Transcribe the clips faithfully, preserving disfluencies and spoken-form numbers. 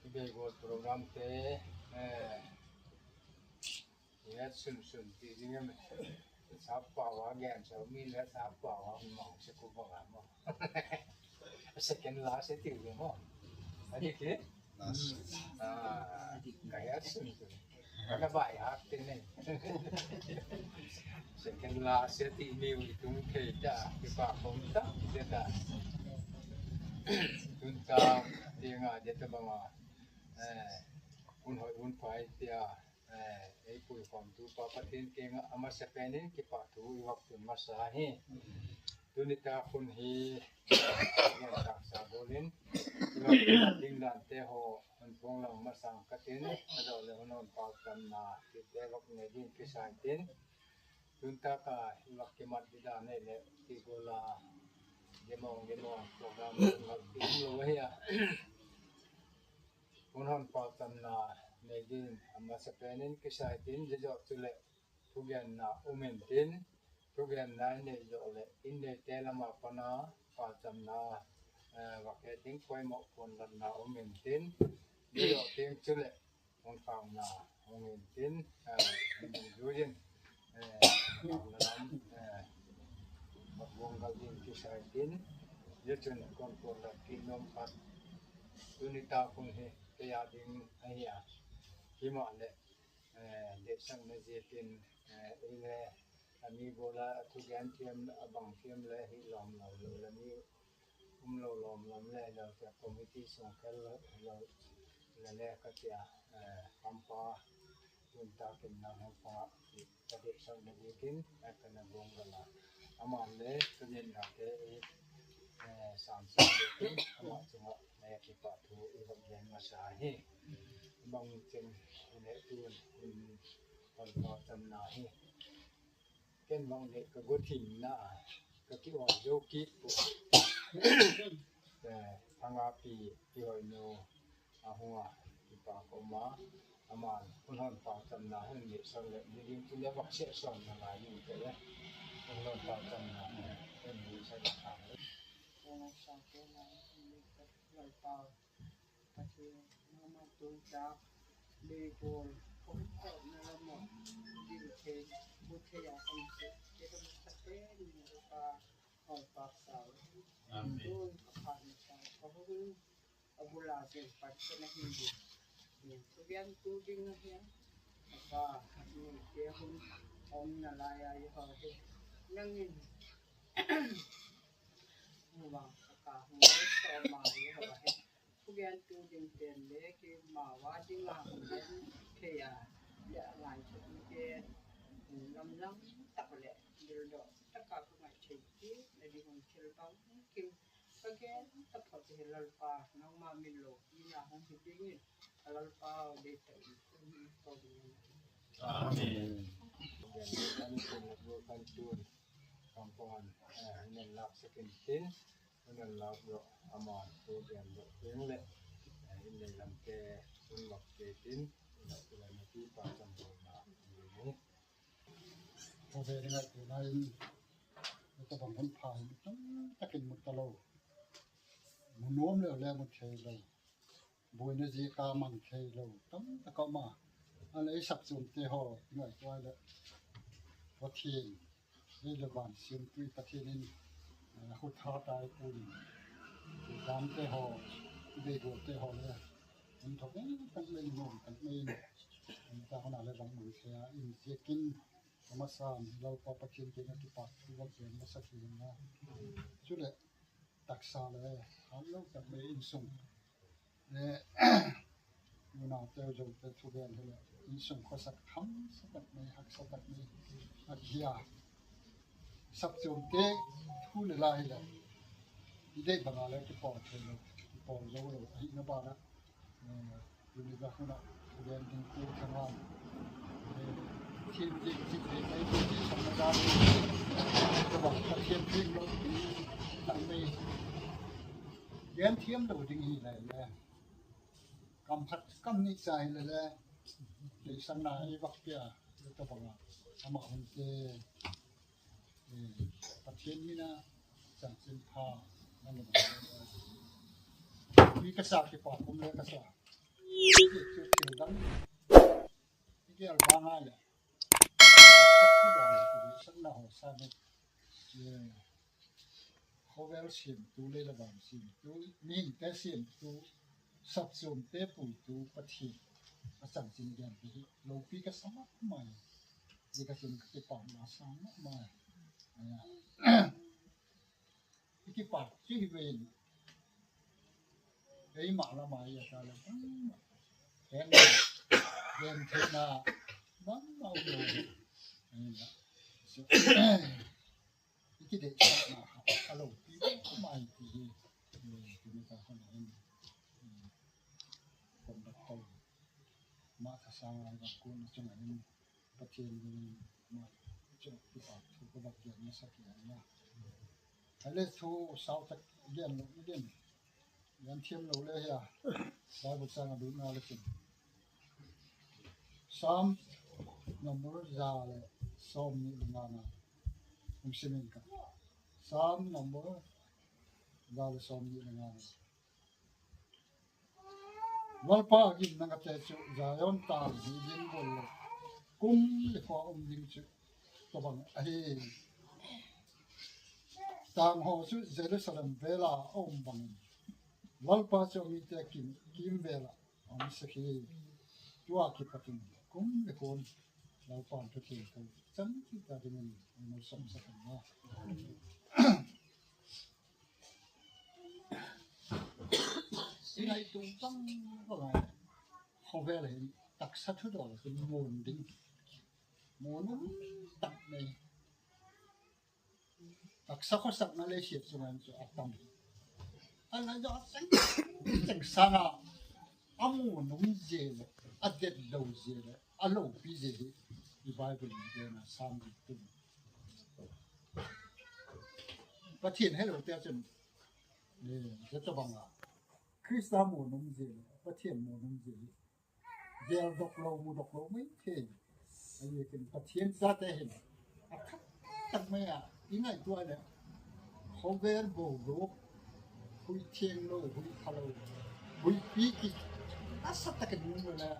Ibe gol program te, eh, ya sun sun ti dingem. Sapa wa gen sa mi le sapa wa mo se ko ba mo. Second last ti mo. Adi ke? Last. Ah, kaya sun sun. Kada bai hak tene. Second last ya ti ini itung ke ta, ke pa kong ta, ke ta. Tunta, tinga, dia ta bama. Eh, un hoi un pai tia, eh, ei pui hom tu papa tin ke nga ama sepenin ke pa tu iwak tun masahi. Tuni ta kun hi, eh, yang tak sabolin. Iwak tun ding dan te ho, un pong lang masang katin, ada oleh honon pau kan na, kita iwak ne din kisah tin. Tunta ka iwak kemat bida ne le tigola demong demong program ngal tim lo wahia. Unhon pau tamna ne din ama sepenin kisah tin jejo tule tugen na umin tin tugen na ne jo le inde tela ma pana pau tamna, eh, wake tin koi mo pon na umin tin jejo tin tule Ong pau na, ong intin, eh, ong yuyin, eh, pau na lam, eh, mat wong gal din kisah intin, yutun kon por la kinom pat, tuni ta kun he, kaya din, eh, ya, hima le, eh, de sang na jetin, eh, ile, ami bola, atu gan tiam, abang tiam le, hi lam lam le, le mi, Umlo lom lom le lo ka committee song kel lo le le ka tia, eh, pampa, punta kin na pampa, ka de sang na bikin, eh, ka na gong la. Ama le, ka yen na ke, eh, sam sam bikin, ama chunga, eh, ki pa tu, i ba gen ma sa hi. Bang chen, ne tu, in, pampa tam na hi. Ken bang ne ka gotin na, ka ki wa jo ki po. Eh, anga pi, ki wa no, ahua, ki pa ko ma, ama, kun hon pa tam na, hen ne sa le, ni lim tu le bak se son na la yu ke le. Kun hon pa tam na, hen ne sa le ka. Kaya mama tunta, bebol, koko, nalamo, dibeke, buteya, kaya mama tunta, bebol, pa, pa, pa, Amen. Abula ke pati na hindi. Ni kubian tu ding na ya. Apa ni ke hun om na la ya yo ha he. Nangin. Ni wa ka hun so ma yo ha he. Kubian tu ding ten le ke ma wa ding ma ke ya. Ya ngai ke lam lam tak le. Dil do tak ka ku ngai che ki. Na di hun chil bang kim. Amen. Tebang hun pha hin tum takin mut talo. Munom le le mut thelo. Buena ji ka mang thelo. Tam ta ka ma. An ai sap sum te ho ngai kwa le. Patien. Ni le ban sum tui patien in. Hu tha ta ai pun. Dam te ho. Be go te ho le. An thok ni kan le ni kan le. An ta hona le bang mun se a in je kin. Kamasan, Lalpa Patien kena kipak, kipak kena masaki na. Chule, taksa le, halo tak me insung. Ne, muna teo jong te tugen hele, insung kosak ham satak me, hak satak me, akia. Sap jong te, tule la hele. Ide bangale kipor telo, kipor jong lo, ahi na bana. Uni ba huna, yen ding ku thangan. Tim ding tik de kai ding di sama dali. Coba, ka tim ding lo. Tang me. Yen tim lo ding hi le le. Kam khat, kam ni sa hi le le. Di sang na i bak pia. Ito banga. Ama hunte. Patien mina, chang chin pha, nang ba. Ni kasa kipa, kum le kasa. Ki, ki, ki, dang. Ki, ki, al banga ya. Sa na ho, sa ne. Ye. Khovel sim tu, le la bang sim tu, ning te sim tu, sap sim te pu tu, Patien. Asang chin gen bi, lo pi kasa ma mai. Ye kasa ni kasa pa, ma sa ma mai. Aya. Iki pa, si hi wen. Ei ma la ma ya ta la. Hen, hen te na. Ma ma u lo. Aya. So, iki de sa na. Alo, pi ma pi. Ni ta hon hen. Kon da to. Ma ka sa wa ko na chang hen. Patien ni ma cho kipa thu ko bak yan na sa ki yan na. Hale thu sau tak yan lo ni den. Yan thiem lo le ya. Bible sang a du na le kin. Psalm number za le som ni le nga na. Um simin ka. Psalm number za le som ni le nga na. Lalpa agim nangate chu Zion tang hi ding bolo. Kum le ko um ding chu. Tobang ahi. Tang ho chu Jerusalem vela um bang. Lalpa chu mi te kim, kim vela. Um se hi. Tua ki patin. Kum le ko Lalpa tu ki ko. Chan ki ta ding ni. Mo som sa kan na. Sinai tumpang pangai. Khovel hin taksa thu dol hin mun ding. Mun tak nei. Taksa khosak na le siap sungan su atam. Ala jo seng, seng sanga. Amu nung jele, adet lo jele, alo pi jele. I Bible ni dena sam di tum. Patien helo te achen. Eh, jeto banga. Krista mo nom jele, Patien mo nom jele. Jel dok lo mu dok lo mu ke. Aye ken Patien sa te hen. Akat tak maya, ingai tuale. Hover bo lo. Hui tieng lo, hui palo. Hui piki. Asa tak ni mo la.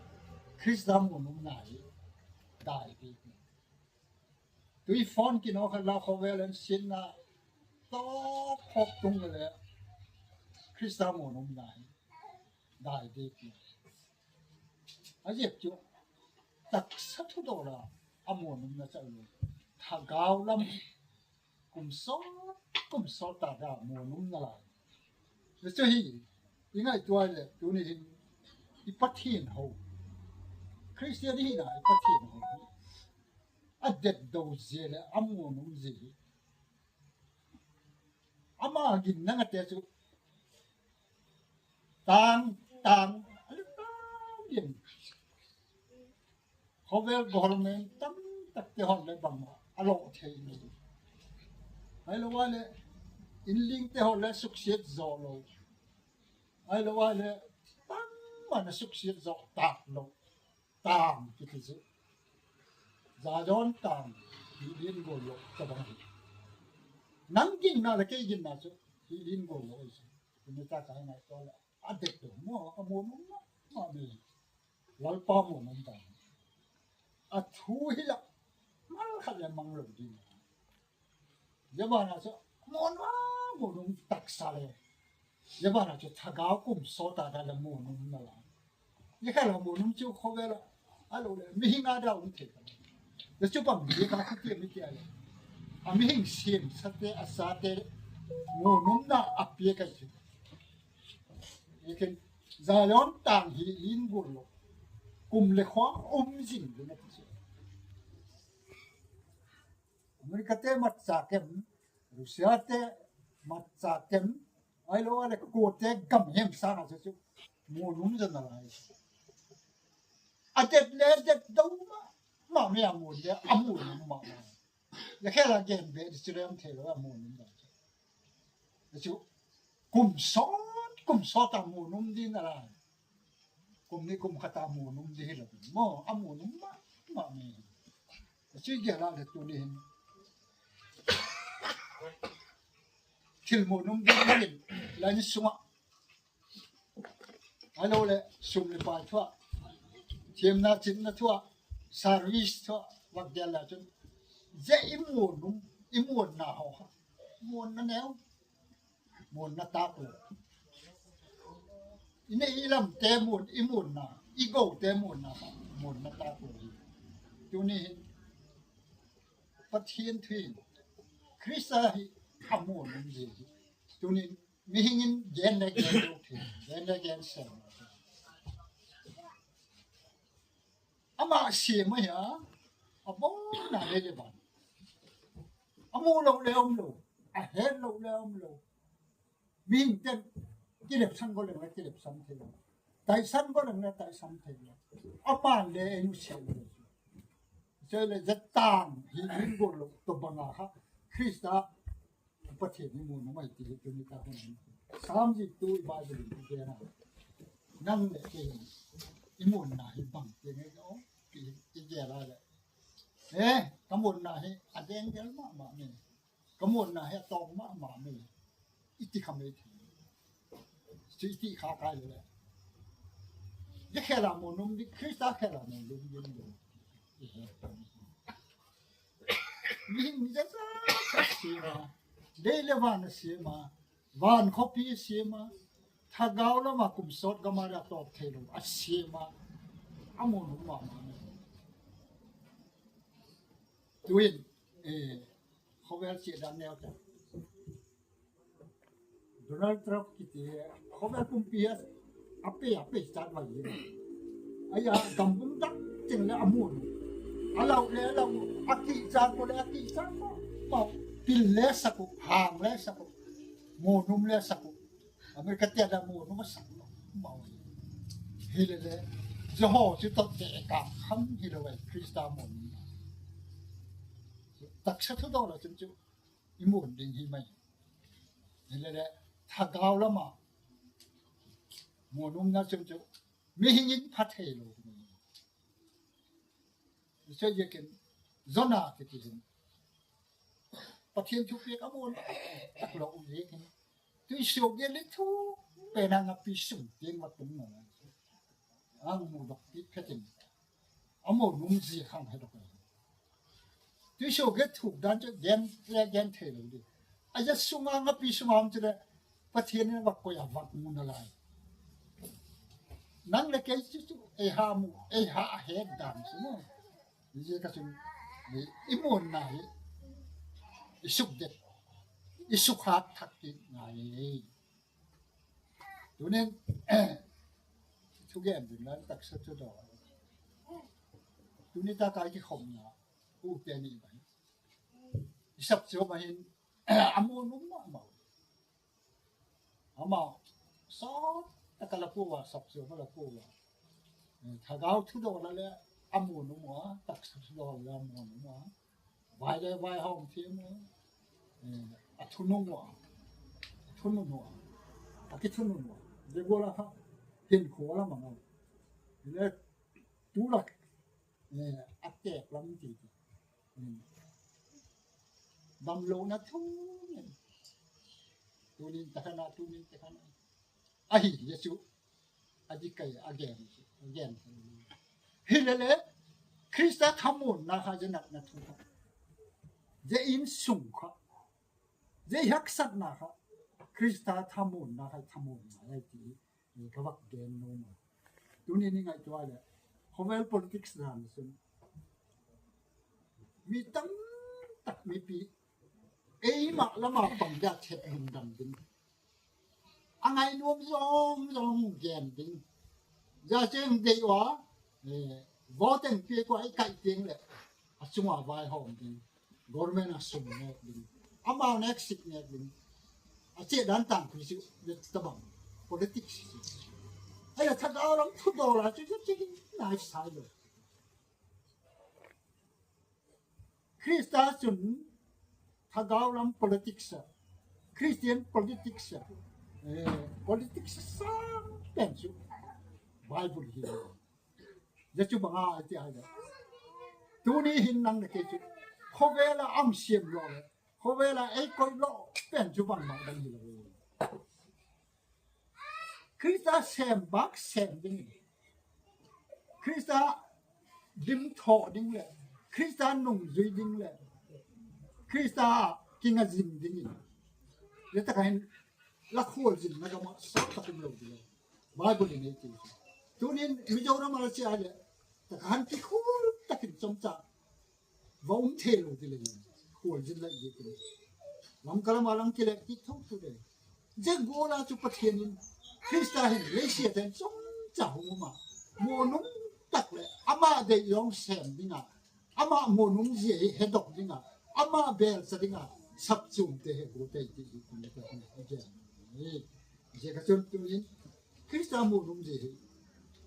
Krista mo nom nai. Dai piki. Tui phone kino ka la khovel en sin na. Tokok tung le Khrista amonum nai, dai de pi. Ayek yo, taksa tu dora amonum na chalo. Thagau lam kumsot, kumsot tada amonum na lai. Esto hi, ingai tuaile, tuni hin, ipathin ho. Christian hi na, ipathin ho. Adet do zele, amonum zele. Ama gin nanga tesu. Tang, tang, ale tang gin. Kobel government tam tak te hon le bang alo te ini. Ai lo wale inling te hon le succeed zolo. Ai lo wale tam mana succeed zo tak lo. Tang, kiti si. Zion tang, hilin golo, tabang. Nang gin na, laki gin na, so, hilin golo, isi. Ini ta kai na, so, la, adet do, mo, amonum na, ma, mi. Lalpa amonum ta. Athu hila, mal khala manglo gin. Yabana cho, monwa, monum taksale. Yabana cho, thagau kumsot tada le monum nala. Yekhala monum cho kobela. Alo le, mihing ada unte. Yacho pa mi ka kutie mi tiale. Amihing siem sate asate monum na apie ka chi. Yeken Zion tang hilin golo. Kum le khwa umjing de na tisi. Amerika te matsakem, Rusia te matsakem, ai lo ale ko te gam hem sana se su. Monum jana lai. Adet le adet dauma, ma me amun de, amun ma ma. Ya kela gen be, di sirem te lo amun da. Su, kumsot, kumsot amonum di nara. Kum ni kum kata amonum di hila. Mo, amonum ma, ma mi. Su gera le tu ni hin. Til monum di hin. La ni suma. Alo le, sum ni pa tua. Tiem na, tiem na tua. Service tua. Wak dia la tun. Je imonum, imon na ho. Mon na neo. Mon na tapo. Ine ilam te mon, imon na, igo te mon na, mon na tapo. Tuni hin, patien tuin, Krista hi, amonum je. Tuni, mihingin gen le gen lo te, gen le gen sen. Ama sie ma ya, abo na le le ban. Amo lo le om lo, a her lo le om lo. Min ten, kilep san go le na kilep san te lo. Tai san go le na tai san te lo. Ama le enu sie lo. Se le jetan, hi min go lo, to banga ha. Krista, Patien ni monum ai ti tu ni ka hon. Sam ji tu i Bible ni ke na. Nang le ke. I mon na hi bang ke ne o. Ki ki ke la le. Eh, ka mon na hi a deng gel ma ma ne. Ka mon na hi a tong ma ma ne. Iti ka me ti. Ti iti ka ka le. Ye ke la monum di Krista ke la monum di. Mihing ni jasa sima. Dei le wan sima. Wan kopi sima. Thagau la ma kumsot ga mara to thelo. A sima. Amo no ma ma. Tuin. Eh, joven si Daniel ta. Donald Trump kiti, joven kumpias, ape, ape, start wa yena. Aya, gambung tak, ting le amun. Alau le, alau, aki sako le, aki sako. Mau, pil le sako, hang le sako. Monum le sako. Amerika te ada monum sako. Mau. Hile le, Jeho, si tot de ka, ham hile wa, Krista monum. Tak satu dola, cem cem. Imon ding hi mai. Ni le le, thagau la ma. Monum na chem chem. Mihingin pathe lo. Se yeken, Jona ke ti hin. Patien chu pe ka mon. Tak lo u yeken. Tu sio ge le tu. Pe na nga pi sum, tien wa tum na. Ang mu dok pi petin. Amo num zi hang he dok. Tu sio ge tu dan je gen, le gen te lo di. Aya suma nga pi suma am tire. Pathian ne bak ko ya bak muna lai. Nang le kei chuchu e ha mu e ha he dan sumo. Ye ka sun i muna i suk det. I suk hat thak ti ngai. Tunin tugen din lan tak sa tu do. Tuni ta kai ki khom na. U teni bai. Isap sio mahin amu numa mau. Ama, so, takala puwa, sap sio kala puwa. Thagau tudo la le amu numa, tak sap sio la le amu numa. Bai le bai hom tiene. Atunu numa. Atunu numa. Aki tunu numa. De gola ha. Hin ko la mama. Le tulak. Ate lam ti. Dam lo na tunin. Tunin takana, tunin takana. Ahi, Yesu. Aji kaya, again, again. Hilele, Krista thamun na ha jenak na tuha. Je in sungka. Je haksat na ha. Krista thamun na ha thamun na ha ti. Kawak gen numa. Tuni ni ngai tuale. Howel politics dan sun. Mi tam tak mi pi. Ei ma lama pang da chet num dam ding. Angai nuam zong zong gen ding. Ja cheng dei wa. Vote pi ko ai kai ting le. Asuma bai hom ding. Government asum ne ding. Ama next sik ne ding. Ache dan tang kuisi de tabang. Politics. Aya thagau lam tudo la chu chu chu na sai lo. Krista chun thagau lam politics. Christian politics. Politics sang pensu. Bible hi. Jachu banga ati aja. Tuni hin nang na kechu. Howela am siem lo le. Howela ei koi lo pen chu bang bang dang hilo. Krista sem bak sem ding. Krista dim tho ding le. Krista nung zui ding le. Krista kinga zing ding. Le ta kain la khol zing na kama sa ta kum lo ding. Bible ni ti. Tunin mi jawra mala chi ale. Ta kan ki khul ta kin chomcha. Wa um thelo dile ni. Khul zing la ye kin. Lam kala malang kile ki thok tu de. Je gola chu Pathian in. Krista hin lesia den chomcha huma. Mo nung tak le ama de yong sem dinga. Ama mo nung je hedok dinga. Ama bel sa dinga. Sap chum te he go te ti ku ne ka hin je. Ni. Je ka chon tunin. Krista mo num je he.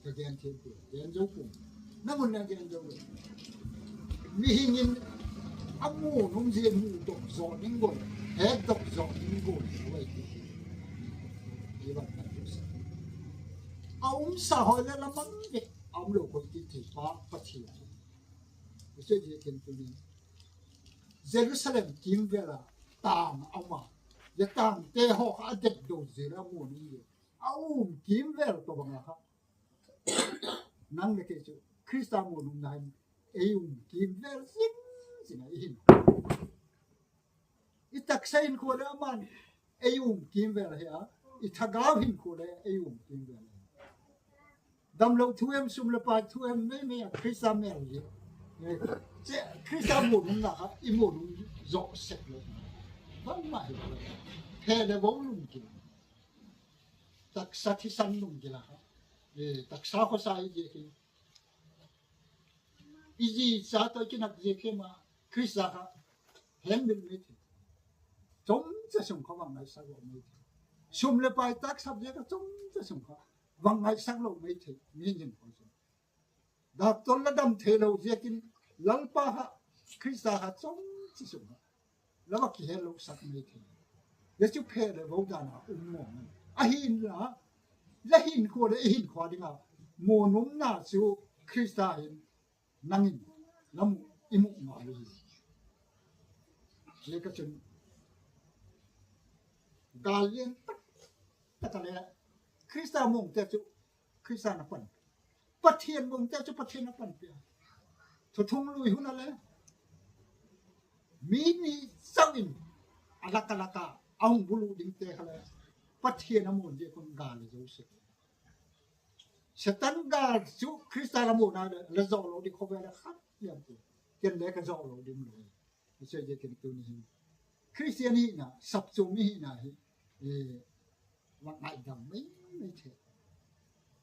Ka gen te ko. Gen jo ko. Na mo na gen jo ko. Mi hingin amo num je mu dok zo ningo. He dok zo ningo. Wai ti. Iba ka Krista. A um sa ho le la mang de. Am lo ko ti ti pa pa ti. Ese je ken tu ni. Jerusalem kim vela tang ama. Ya tang te ho ha dek do jera mo ni. A um kim vel to banga ha. Nang ne ke chu. Krista mo num nai. E um kim vel sin sin a ihin. I taksa hin ko le aman. E um kim vel he a. I thagau hin ko le e um kim vel. Dam lo thuem sum le pa thuem me me Krista mer ye. Che Krista mo num na ha i mo num zo sek lo. Bang ma he. He le bo lum ki. Taksa thi san lum ki la ha. E, taksa ko sa i je ki. Iji sa to kinak je ke ma Krista ha. Hem bil me thi. Chomcha sum ko bang ngai sa lo me thi. Sum le pa taksa je ka chomcha sum ko. Bang ngai sa lo me thi. Ni jin ko sum. Doctor la dam thelo je kin lalpa ha Krista ha chom chi sum ha. La ba ki helo sak me the. Yesu phere bo dana um mo. A hin la la hin ko de hin ko dinga. Mo num na chu Krista hin nangin. Lam imu ma le. Le ka chen. Galien tak tak le. Krista mong te chu Krista na pan. Pathian bong te chu Pathian na pan pia. Thu thung lui huna le. Mi ni sawin. alak alak a, ahum bulu ding te hala, Pathian amu je kon gal le jose. Setan gal chu Krista la mu na le, le jolo di khobe le khat yan tu. Ken le ka jolo di mu. Ese je ken tu ni. Kristian hi na, sapchung hi na hi. Eh, Wa ngai dam mai mai the.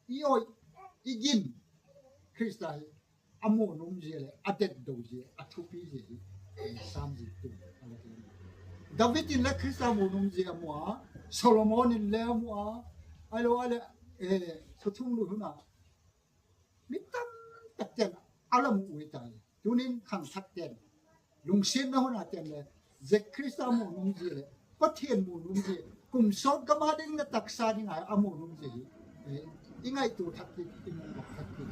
Ioi, igin, Krista hi, amu num je le, atet do je, athupi je hi, eh, sam je tu, ala ke. David in le Krista amu num je amua, Solomon in le amua, alo ale, eh, sotung lu huna. Mi tam tak ten, ala mu ui tai. Tunin khang thak ten. Lungsien na huna ten le, je Krista amu num je le, Pathian mu num je, kum sot kama ding na taksa ding ai amu num je. Eh, ingai tu thak ti, ingai tu thak ti,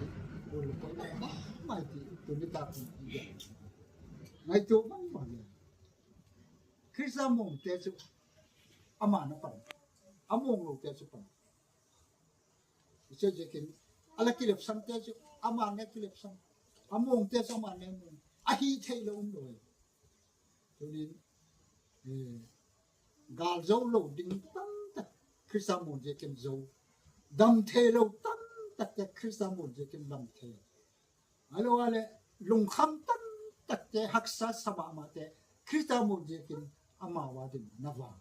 tu le ko ma, mai ti, tu ni ta kun ti. Ngai tu ma, ma le. Krista amu te su, ama na pan. Amu lo te su pan. Ise jekin, ala kilep sang te su, ama ne kilep sang. Among te su, ama ne mong. Ahi thei lo um lo. Tunin, eh, gal zo lo ding tam tak, Krista mong jekin zo. Dam thei lo tam tak, Krista mong jekin dam thei. Alo ale, lungkham tan tak te haksa sama ama te, Krista mong jekin ama wa din na wa.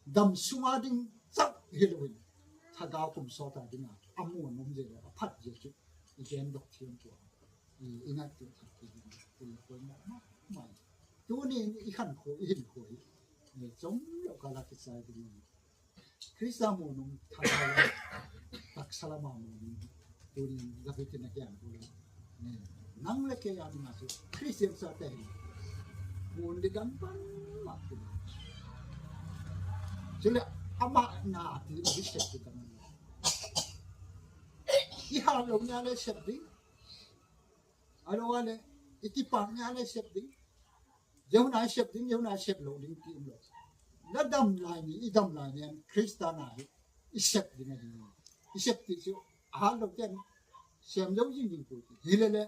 Dam suma ding chak hilwin. Thaga kum sota dinga, amu nom je le, aphat je chu, i gen dok thiem tua. I, i ngat tu tak ti, i ko ma, ma, ma. Tuni i han ko, i hin ko, i. Ni chom lo kala ki sai ding. Krista mo nung thaga la, tak salama mo nung. Tuni David na kian ko le. Nang le ke ya na su Kristian sa te. Mo ndi dan pan ma. Sule ama na ati di se tu kan. Iha lo nya le se di. Alo wale, itipa nya le se di. Jehuna isep ding, jehuna isep lo ding ti lo. La dam lai ni, i dam lai ni, Krista na hi, isep ding ni. Isep ti si, ha lo ken, sem lo jing jing ko ti. Hilele,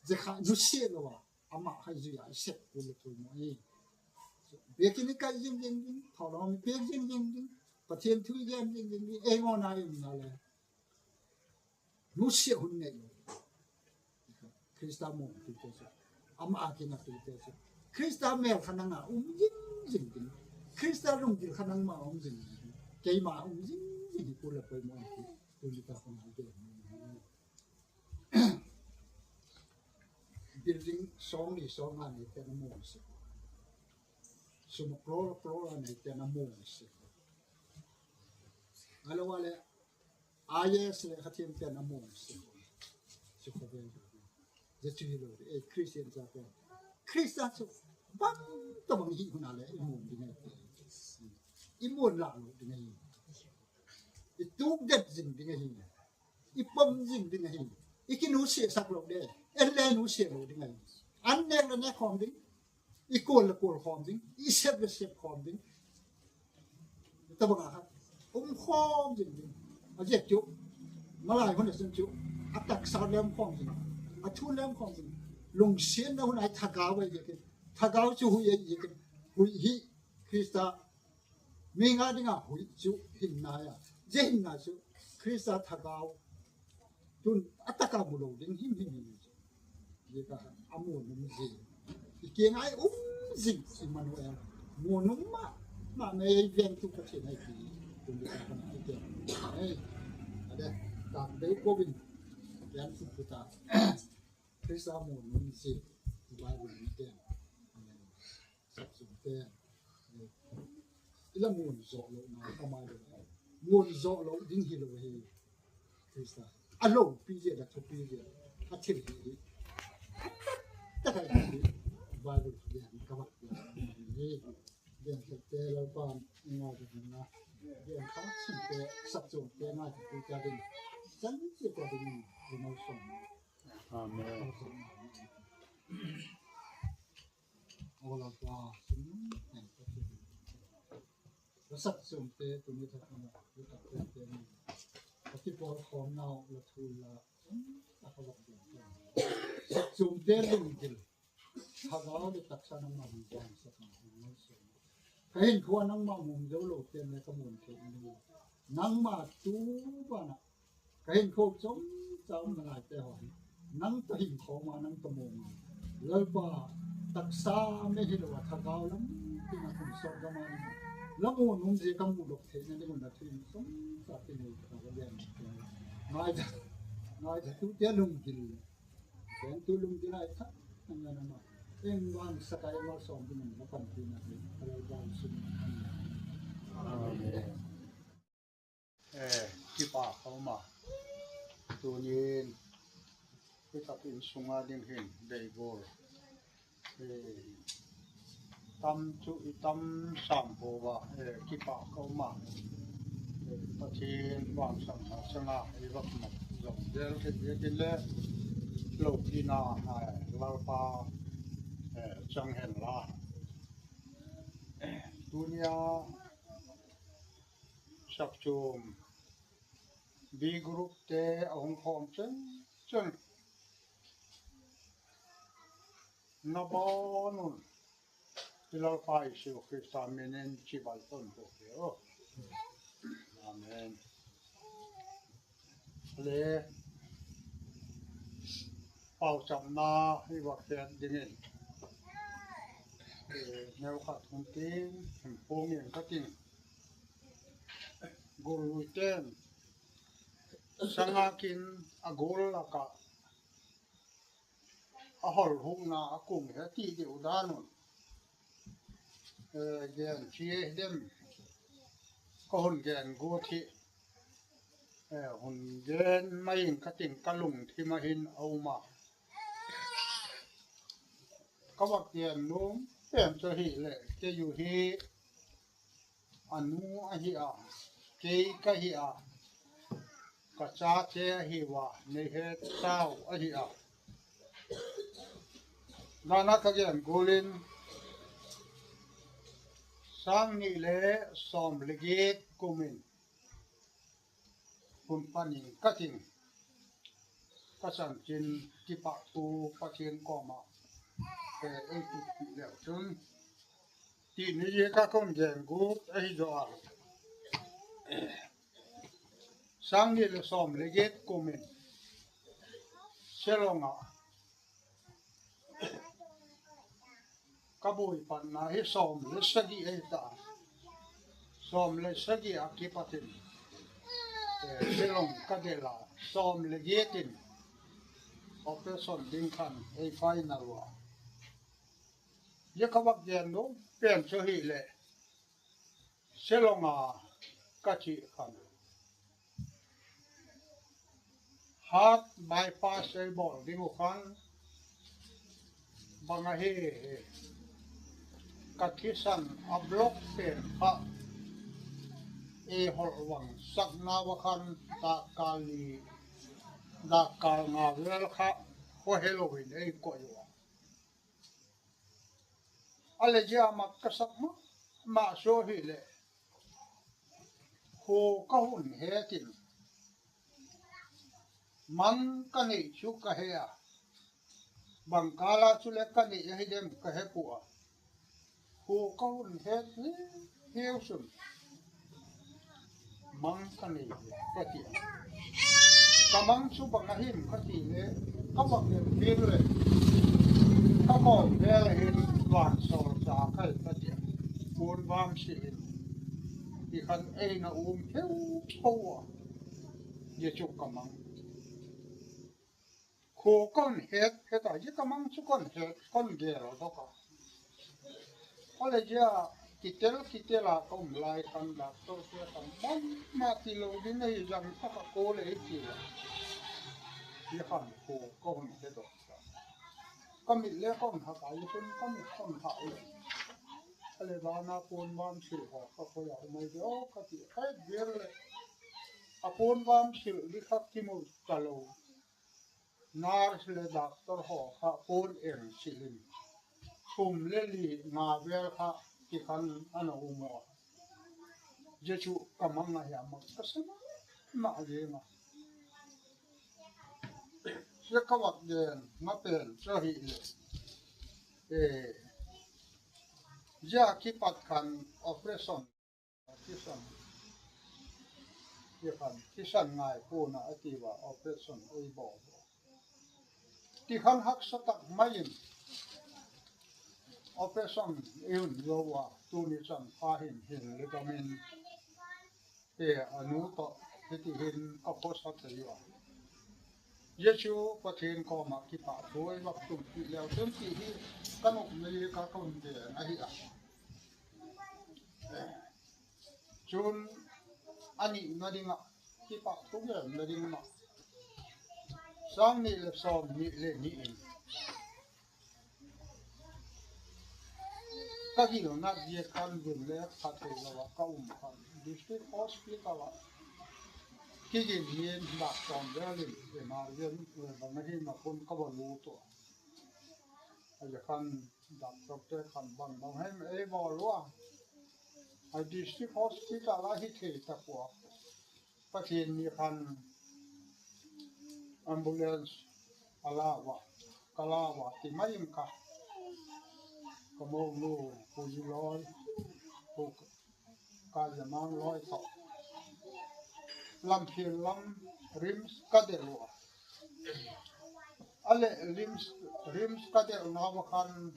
je kha, nu sie lo wa, ama ha ju ya, isep ko lo to mo i. Bekini ka jing jing jing, tholo mi pe jing jing jing, patien tu jing jing jing, e ngo na i na le. Nu sie hun ne lo. Krista mo tu te so. Ama aki na tu te so. Krista mel khanang a um jing jing jing. Krista lung jil khanang ma um jing jing. Kei ma um jing jing kula poi mo aki. Tu ni ta kong hal de. Building song ni song ani te na mo se. Sumo kloro kloro ani te na mo se. Alo wale. Aye se khatiem pen among se. Se khoben. Je tu hilo e Christian sa pen. Krista so. Bang to bang hi huna le imon dinga. Imon la lo dinga. Ituk det jing dinga hi. Ipom jing dinga hi. Ikinu se sak lo de. Ele nu se lo dinga hi. An ne le ne khom ding. Ikol le kol khom ding, isep le sep khom ding. Tabanga ha. Um khom ding ding. Aje chu. Malai hon sen chu. Atak sa lem khom ding. Athu lem khom ding. Lungsien na hun ai thagau ai jekin. Thagau chu hui ai jekin. Hui hi Krista. Minga dinga hui chu hin na ya. Je hin na chu. Krista thagau. Tun ataka mulo ding him him him. Ye ka amu num je. Ikieng ai um jing Emmanuel. Mo num ma ma me ai veng tu ka chen ai ki. Tun de ka na ke. Ai. Ada ka de ko bin. Yan su puta. Krista mo num je. Bible ni ke. Sap sum te. Ila mun zo lo na kama lo. Mun zo lo ding hi lo hi. Krista. Alo, pi je da to pi je. A thil hi. Ta ka hi. Bible ya ni kama ya. Ni. Bien te te lo pa nga de na. Bien ka sin te sap sum te nga de ku ka de. San si ka de ni. Ni mo son. Amen. Ola pa, sum, eh, pa, sum. Rasak sum te, tu ni ta kama, tu ta te, te ni. Pati por khom nau, la thu la, sum, ta ka la tu. Sak sum te lung dil. Thagau de taksa na ma ri jan sa ka. Kahiŋkhuwa nangma mum jawlo tene kamun te ini. Nangma tuba na. Kahiŋkhuwa chom chom na te ho. Nang tahiŋkhuwa ma nang tamum. Lalpa taksa me hilo wa thagau lam tina kum so gamani. Lamu num je kamu dok te ne ngun da tuin chom sa tini ka ga den. Mai da. Mai da tu te lum gil. Ken tulung dina ita, ang nga nama. Eng wan saka eng wan som dina na pan dina, kalau wan sum. Amen. Eh, kipa kauma. Tunin. Kita pin sunga ding hin, dei bor. Eh, tam chu i tam sampo wa, eh, kipa kauma. Eh, Pathian wangsam na changa i wak ma zong del ke ye ke le lo kina, eh, Lalpa, eh, chang hen la. Dunia sap chum bi group te ahung khom chen chen. Nabonun. Ilal pai Jisu Krista menen chibal ton ko keo. Amen. Le pau cham na iwa khet dingin. Eh, neu khat hunting, hempung yang kating. Gul witen. Sangakin agul laka. Ahol hukna akung he ti di udanun. Eh, gen chie dem. Kohon gen guti. Eh, hun gen main kating kalung ti mahin auma. Kawak gen num, pem so hi le, ke yu hi. Anu ahi'a, kei kahi'a, kacha che ahiwa, nehe tau ahi'a. Nana kagen gulin, sang ni le som legit kumin. Kun pani kating. Kasan chin kipa tu pa chin koma. Ke ei tu pi leo chun. Ti ni ye ka kon gen gut ahi jo a. Sang ni le som legit kumin. Selonga. Kabui pan na hi som le sagi eta. Som le sagi a kipatin. Eh, selong kadela som legitin. Operation dingkan ei final wa. Ye kawak yendo pen so hi le. Selonga kachi kan. Heart bypass ei bol dingu kan. Banga he he. Kachi san a block pen pa. E hol wang sak na wakan da kali da kal nga wel ka. Ho Halloween ei koyo. Ale jia ma kasak ma, ma so hi le. Ho kahun he tin. Man kani chu kahea. Bangkala chu le kani ya hi dem kahepua. Ho kahun he ni hiu sun. Mang kani kati. Kamang subang ahim kati le, kabang le pir le. Kabang le hin wan sol sa kai kati. Pun bam silin. Ikan ei na um heu pawa. Ye chuk kamang. Ko kon het, heta ye kamang chu kon het, kon gero doka. Ole ya kitel kitel a kom lai kan doctor ke kan man ma ti lo dine yang taka kole ikila. Ye kan ko kon het doka. Kami le kon ha kai kun kami kon ha. Ale bana pon bam sil ha ka ko ya umai de o kati hai gerle. A pon bam sil di kak timur talo. Nurse le doctor ho ha pon eng silin. Sum le li nga bel ha ti kan ano umo. Jesu kamang nga ya ma kasama ma ye ma. Se kawak den ma pen so hi le. Eh. Ya kipat kan operation, kisan, ya kan kisan ngai puna atiba operation ei bo. Ti han hak satak mayin operation iun yowa tuni san pahin hin likamin. Pe anu to hiti hin kaposa te yua. Yesu Pathen koma kipa tuwe wak tum ti leo tum ti hi kanuk meli ka kon de na hi a. Chun ani nadinga kipa tunge nadinga ma. Sang ni le som ni le ni in. Kagiro na die kan gum le kate la wa ka um kan. District hospital la. Kigin yen dak ton berlin de margen, eh, bangahi ma kun ka ba luto. Aja kan dak dokter kan bang bang hem e ba lua. A district hospital la hi te ta kwa. Patien ni kan ambulance alawa, kalawa, ti mayim ka. Kamo nu, puji loi, pu ka yamang loi to. Lam pil lam rims kade lua. Ale rims, rims kade nawa kan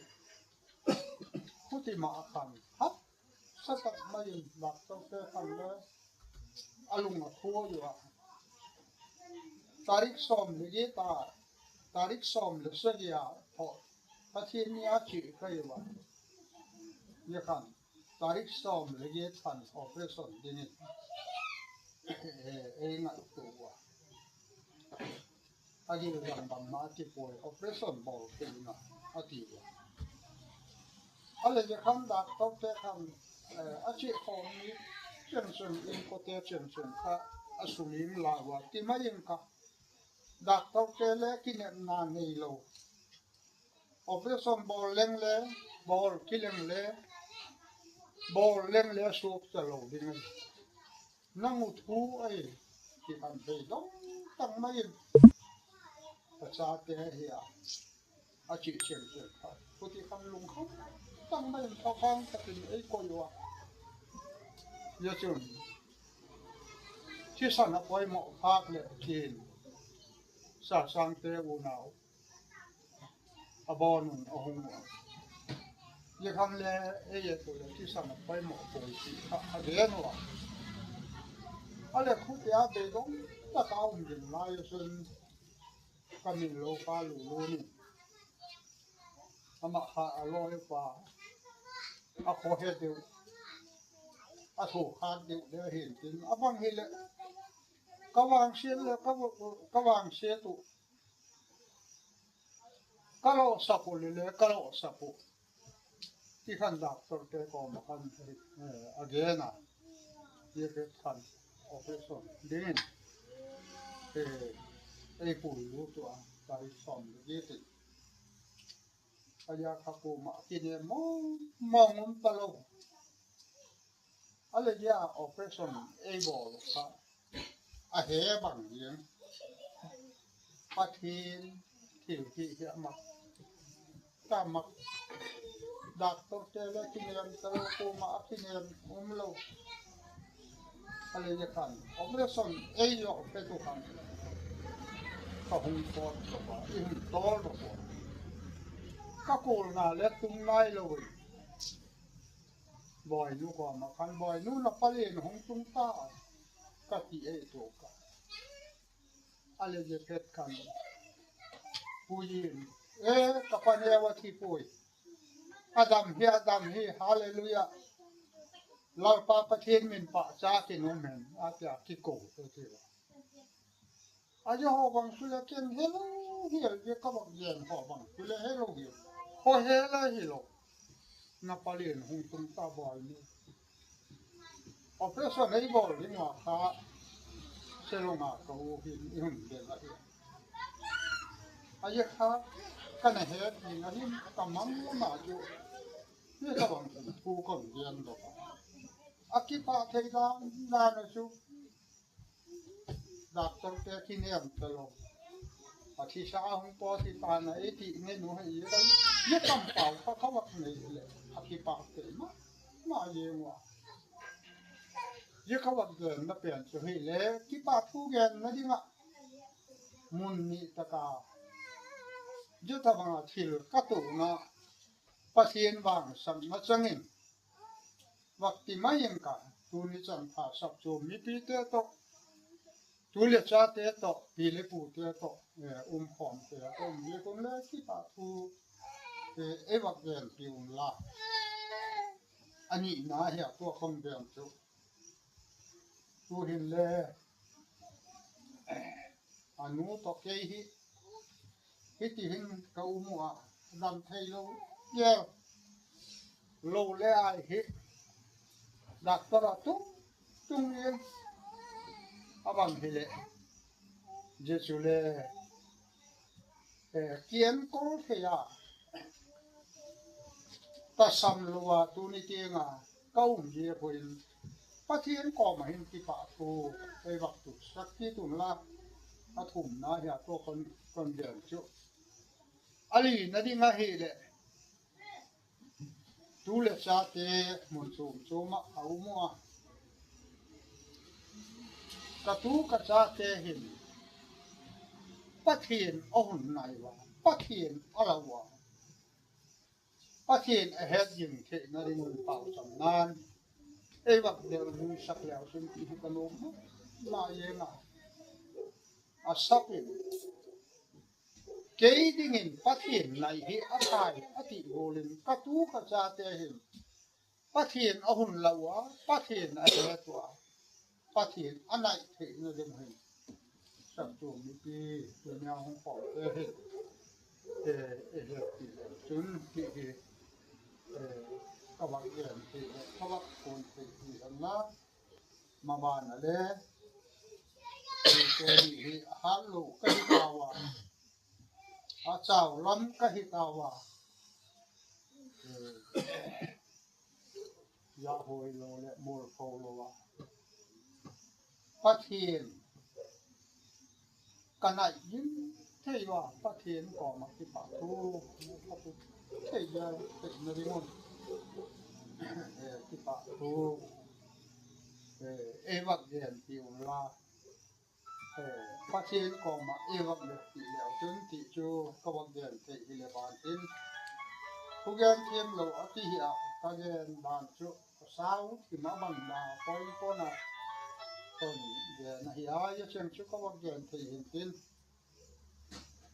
kuti ma akan. Ha? Satak mayin bak tokte kan le alung a kuo yua. Tarik som legi ta, tarik som le segi a to. Patien ni achi ka yua. Ye kan, tarik som legi tan operation dini. Eh, eh, nga tuwa. Agi rang bang ma ati poe operation bol ke ina ati wa. Ale je kan dak tau te kan, eh, achi ko mi chen chen in ko te chen chen ka asulim la wa ti ma yin ka. Dak tau te le kine na nei lo. Operation bol leng le, bol kileng le, bol leng le suk te lo ding. Nang uthu ai, ti kan bei dong tang mayin. Pasa te hia. Achi chen chen ka. Kuti kan lung kan. Tang mayin ka kan ka tin ei ko yua. Ya chun. Chi sana poi mo pak le tin. Sa sang te unau. Abonun ohungwa. Ye kan le eye to le ti sama pai mo ko ti ka adenwa. Ale kuti abe dong ta ka um den la yo sun kami lo pa lu lu ni. Ama ha alo e pa. Ako he de. Aso ha de de hin tin. Abang hile. Kawang sie le, kawa-, kawang sie tu. Kalo sapo lele, kalo sapo. Ti kan doctor te ko ma kan, eh, agena. Ye ke kan operation. Dingin. Eh, eh, pulu tu a, tari som de gete. Aya kaku ma kine mo, mo ngum talo. Ale ya operation ei bol ka. Ahe bang yen. Patien ti ti ya ma. Ta ma. Doctor te le kinem ta lo ko ma kinem umlo. Ale ya kan. Operation ei yo petu kan. Ka hung por ko ba. Ihun tol ko. Ka kul na le tung nai lo wi. Boy nu ko ma kan boy nu na pali nu hung tung ta. Ka ti e to ka. Ale je pet kan. Puyin. E ka pa ne wa ti puy. Adam hi, Adam hi, haleluya. Lalpa Patien min pa cha ki nu men. Atia ki ko. Ayo ho bang sule ken helo hiel ye ka bang yen ho bang sule helo hiel. Ho hela helo. Na palien hung tung ta bol ni. Operation ei bol ni nga ha. Selo nga ka u hin ihun de la hi. Aye ha kana he ni nga hin ka mam na yo. Ye ka bang ku kon yen do. Aki pa te da na no su. Doctor te kinem te lo. Ati sa hon po si pana eti ne no he yeka. Yeka mpau ka kawak ne le. Ati pa te ma. Ma ye wa. Yeka wak de na pen so he le. Ki pa pu gen na di ma. Mun ni taka. Yeta banga til katu na. Patient bang sang na changin. Wak ti mayeng ka, tu ni chang pa sap chu mi pi te to. Tu le cha te to, pi le pu te to, eh, um khom te to, um le kun le ki pa tu, eh, e wak den pi un la. Ani na hia tu khom den chu. Tu hin le, eh, Anu to kei hi. Hiti hin ka umu a. Dam thei lo. Ye. Lo le ai hi. Doctor a tung. Tung ye. Abang hi le. Jesu le. Eh, kien kol he ya. Ta sam lo wa tu ni tienga. Kaum ye ko in. Patien ko ma hin ki pa tu. Ei wak tu. Sak ki tu la. Atum na ya to kon, kon den chu. Ali na di nga hi le. Tu le cha te mun chum chuma au mua. Ka tu ka cha te hin. Patien ohun nai wa. Patien ala wa. Patien a het yin te na ri mun pau sam nan. Ei wak de lu sak le au sun ki ka no. Ma ye na. A sapin. Kei dingin patien nai hi atai ati golin katu ka cha te hin. Patien ahun lawa, patien ahetua. Patien anai te na dem hin. Sap tu mi pi, tu mi ahun ko te hin. Eh, eh, eh, tun ti hi. Eh, kawak yen ti, kawak kun ti hi na. Mabana le. Ti te ni hi halo ka hi kawa. Achau lam ka hi tawa. Eh, ya hoi lo le mol ko lo wa. Patien. Ka nai yin tei wa patien ko ma ki pa tu. Tei ya tei na ri mon. Eh, ki pa tu. Eh, e wak yen ti un la. Eh, patien ko ma e wak le ti le au tun ti chu ka wak den te i le ban tin. Ku gen tiem lo a ti hi a ka gen ban chu. Ka sau ti ma ban ma poi ko na. Kon gen na hi a ya chen chu ka wak den te i hin tin.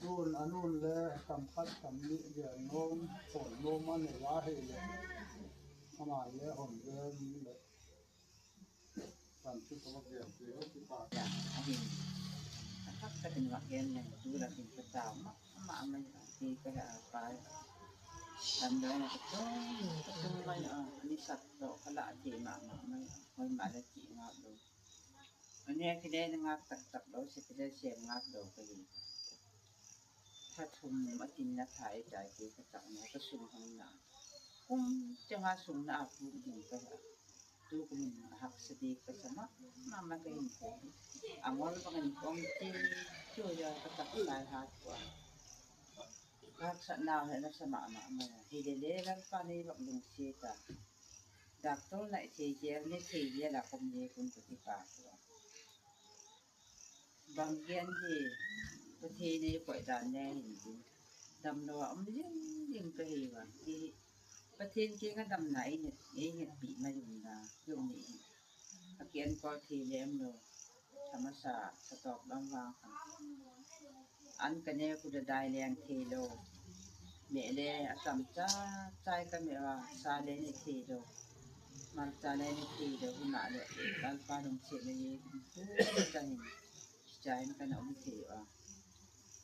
Nun anun le kam khat kam ni gen nom kon nom ma ne wa he le. Ama le hon gen le. Kan chu ka wak gen te o ki pa. Ya, ahin. Atak ka tin wak gen ne tu la tin ka tau ma, ma, ma, ti ka ya pa. Kan do na ka tung, ka tung ma ya, ni sak do ka la ti ma, ma, ma, hoi ma le ti ngap do. Ani a kile ngap tak tak do, si kile si ngap do ka yi. Tha thum atin na thai tai ke ka tak na ka sung hang na. Kum te nga sung na aku din ka ya. Tu kum hak sedi ka sama, mama ka hin ko. Angol pa kan kom ti chu ya ka tak tai hat ko. Hak sa na he na sama ma ma. Hi de le la pa ni bak lung seta. Doctor na te je ne te je la kom ne kun ko ti pa ko. Bang gen di, patien e ko dan ne hin di. Dam lo am ling ling ka hi wa. Di, patien ke nga dam na ini, ini pi ma yung na, yung ni. Akin ko ti lem lo. Sama sa, sa tok dam wa kan. An ka ne ku da dai leng ti lo. Me le asam cha, chai ka me wa, sa le ni ti lo. Mar cha le ni ti lo, hima le, dal pa dum che le ye, tu ka ni. Chai ka na um te wa.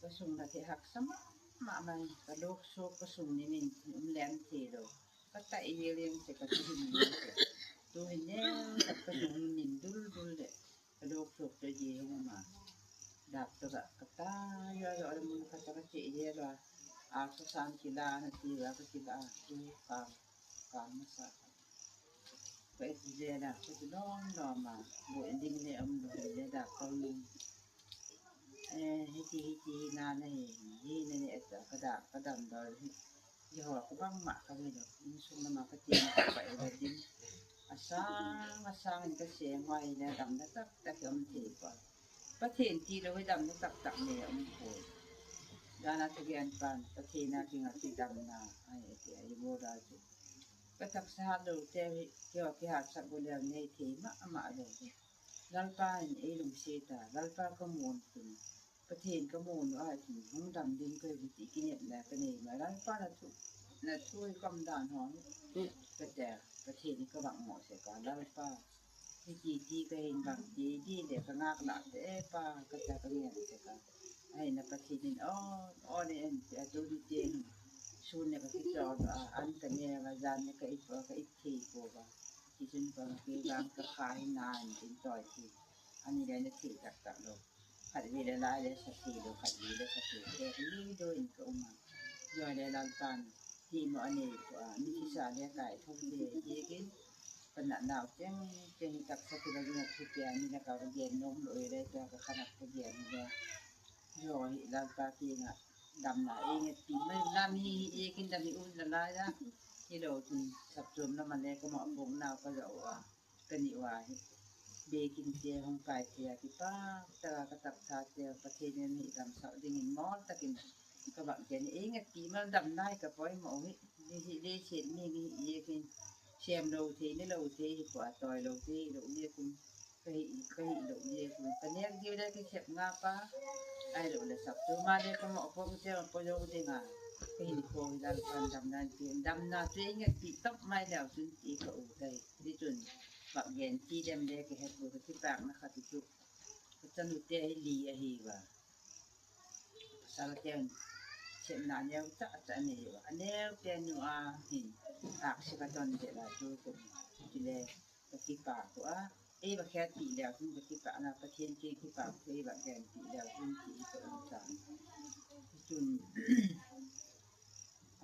Ka sung na te hak sama, ma ma, ka lok so ka sung ni min, um le an te lo. Ka ta i ye le te ka tu ni min te. Tu ni ne, ka sung ni min dul dul le. Ka lok so ka ye huma ma. Dak to ka ka ta ya ya le mun ka ta ka che ye la. A sa san kila na ti la ka kila tu ka ka ma sa. Ka e ti le la ka tu no no ma. Bo ending le am do le da ka ni. Eh, hiti hiti nane hi, hi nene eta kada kada ndor hi. Jehová ko bang ma ka wino, insung nama ka tin ka pa ila din. Asang asang in ka se ngwa ila dam na tak tak om te pa. Pa tin ti lo dam na tak tak ne om ko. Dana tu gen pan, pa tin na ki nga ti dam na, ai ti ai bo da tu. Ka tak sa lo te hi, ke o ke ha sa bo le ne te ma ma lo. Lalpa in ilung sita, Lalpa ko mun tu. Pathian ka munu a isin hong dam din ko hiti kinyet na kane ma Lalpa na tu na tu i kam dan hong. Kata Pathian ka bang mo se ka Lalpa. Hiti ti ka hin bang ti ti de ka ngak na te pa kata ka ngen se ka. Ai na Pathian in o o ne en te tu di te. Sun ne ka ki to a an ka ne ma jan ne ka ipo ka iti ko ba. Ti sun ka ki bang ka khai na in tin to ti. Ani le ne ti tak tak lo. Khat wi le la le sa ti lo, khat wi le sa ti lo. Ke ni do in ko uma. Yo le Lalpa ni. Ti mo ani ko a, mi ti sa le kai thok de ye kin. Pana nau teng teng tak sa ti lo ni tu pe ani le ka ge nom lo le ta ka khana ko ge ni le. Yo hi Lalpa ti na. Dam na e nge ti ma dam hi ye kin dam hi un la la ya. Ti lo tun sap tum na ma le ko ma pok na ko lo a. Kani wa hi. Be kin te hong kai te a ki pa ta ka tak ta te pa te ne ni dam sa ding in mol ta kin. Ka bang te ni inga ti ma dam nai ka poi mo hi. Ni hi le se ni ni ye kin. Sem lo te ni lo te hi ko a toi lo te lo ye kin. Ka hi ka hi lo ye kin. Ka ne di le ki sep nga pa. Ai lo le sap tu ma le ka mo po te po yo de nga. Ka hi ni ko hi dal pan dam nai ti dam na te inga ti top mai le au sun ti ka u kai. Di tun, bak gen ti dem de ke het bu ke ti pak na ka ti tu. Ka tanu te hi li a hi ba. Sala te un, se na ne u ta ta ne wa. Ne u te nu a hin. Ak se ka ton de la tu ko. Ti le ka ti pak ko a. E ba ke ti le a kun ka ti pak na pa tien ke ti pak ko e ba gen ti le a kun ti ko u ta. Tun.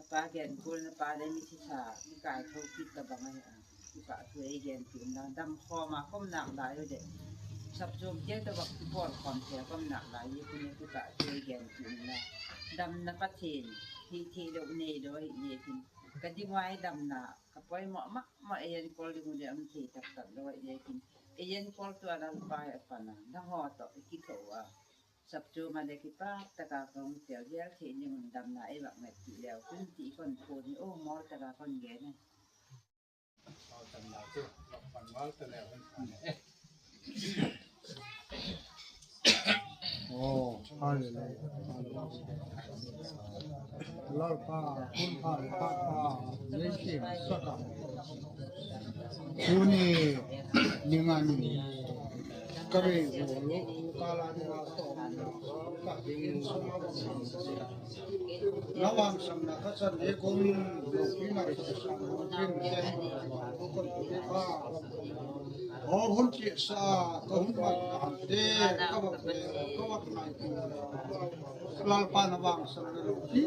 Apa gen kul na pa de mi ti sa, mi kai thok ti ta ba ngai a. Ti pa tu e gen ti na dam kho ma kom nak la yo de. Sap jom je ta ba ti por kom te kom nak la ye ti ne ti pa tu e gen ti na. Dam na pa tin. Ti ti do ne do ye ti. Ka di wai dam na. Ka poi mo ma ma e yen kol di mo de am ti tak tak do ye ti. E yen kol tu ala pa e pa na. Na ho to ki to wa. Sap tu ma de ki pa ta ka kong tel yel ti ni mun dam na e ba met ti leo kun ti kon pun o mor ta ka kon gene. Oh, hallelujah. Lalpa, kun pa pa pa, nation saka. Kuni ningani. Kare lo kala ni ma to. Ka ni suma. Nawang samna kasan ye kong lo pina sa sa pin ke ko ko ke pa. O hun ti sa ko hun ma te ka ba ke ko ba na. Lalpa nawang samna lo pi.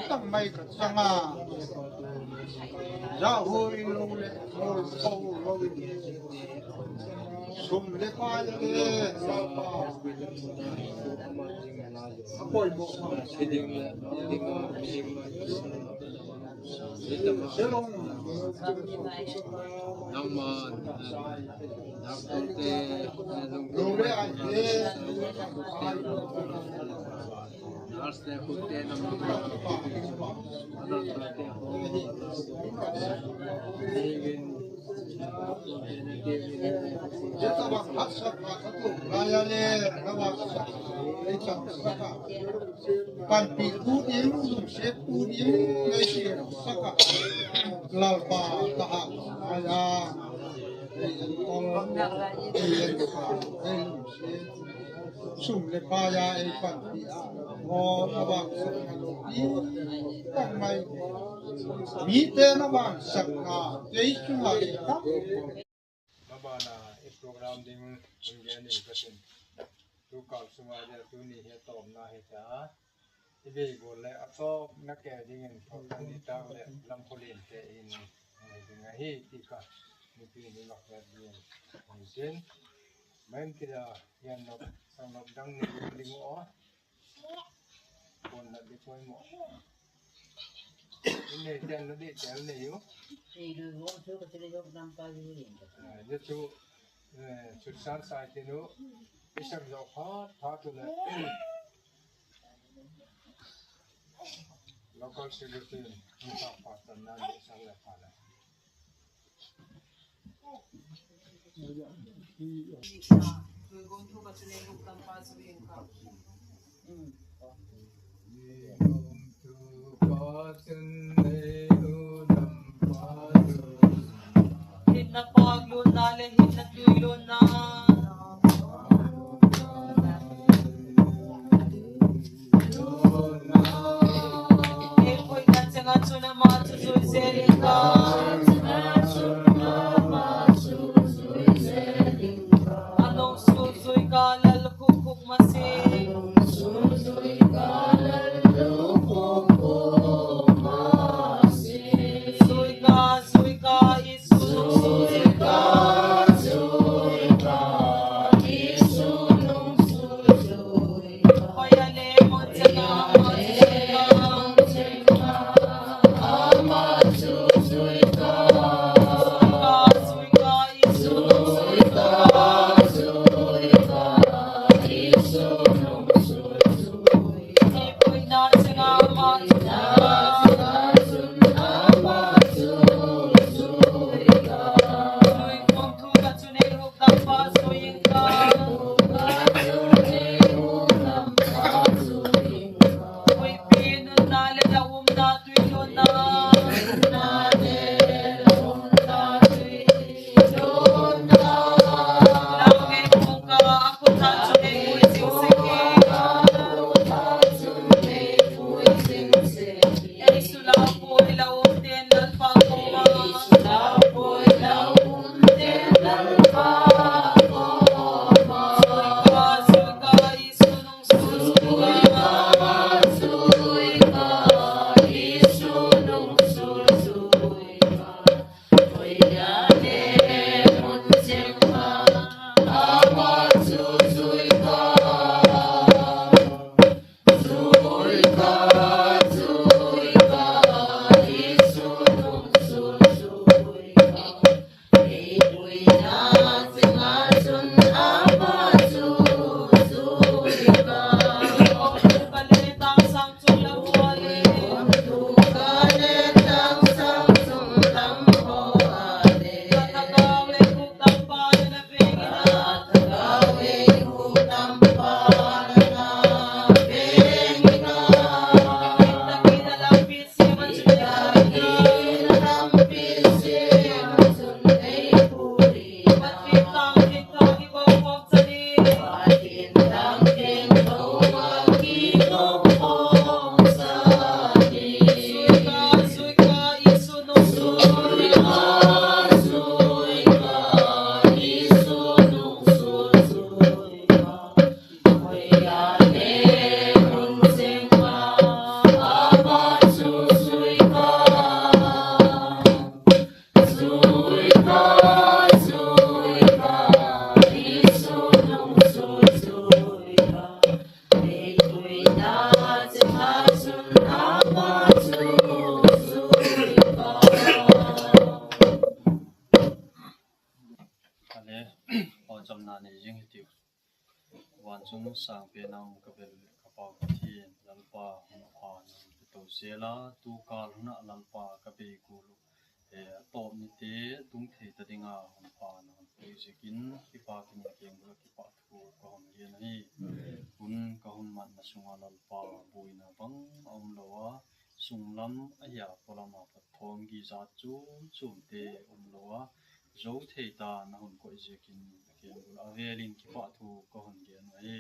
Tang mai ka tanga. Ja hui lo le lo lo lo. Sum le pa ya le Lalpa. Apoy mo. Shalom. Nang ma, eh, nang ma, eh, nang ma, eh, nang ma, eh, Panpi kuding, se kuding, ngai si saka. Lalpa taha, aya. Sum le paya e panpi a. O abang saka. Tang mai. Mi te na bang saka. Te isu ma le ta. Mabana i program ding ungeni kasin. Tu kal suma dia tu ni he tom na he ta. Ibe bole ato na ke dingin to kan di tak le lampolin te in. Ni dinga hi tika. Ni pi ni lok ya ding. Ni din. Main kira yan nok, sang nok dang ne yung ling o. Pon na di poi mo. Ine tian no di tian ne yung. Ni du wong tu ko tele yok dang pa yung ling. Ah, yo tu, eh, tu sar sa tinu. Isang yok ha, ha tu na. Local secretary, ang sa patan na di sang na pala. Hinapag luna le hinatuy luna. Ale, o jamna ne jing hitiu. Wan sung sang pe nang ka bel ka pau ka thin, Lalpa, hon pa nang pe to zela, tu kal huna Lalpa ka be kulu. Eh, to ni te tung the ta dinga hon pa nang pe zikin, ki pa kin ke ngu ki pa tu ka hon ye na hi. Kun ka hon man na sunga Lalpa, bui na bang, om lo wa, sung lam, a ya, po lam a pa thong gi za chu, chu te, om lo wa, zo the ta na hon ko zikin, ke ngu a ve lin ki pa tu ka hon ye na hi.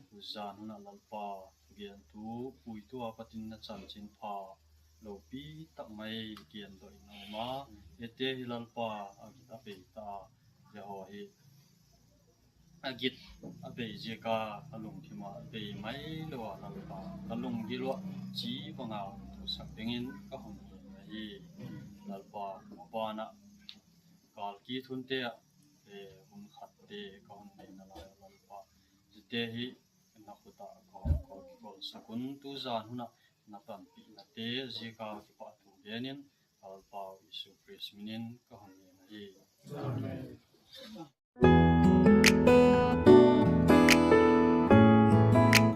Ku za na Lalpa, Gen tu, pui tu a patin na chan chin pha, lo pi tak mai gen do in ma, ete hi Lalpa, agit a pei ta, ya ho hi. Agit a pei je ka, a lung ki ma, a pei mai lo a Lalpa, ka lung gi lo, chi pa nga, tu sak pengin, ka hon hi. Lalpa, ma pa na, kal ki thun te a, eh, Hatte kahon ne na la Lalpa. Jete hi na kota ko ko ko sakun tu jan huna na pampi na te jika ki pa tu genin Lalpa Yesu Kristo minin kahon ne na hi. Amen.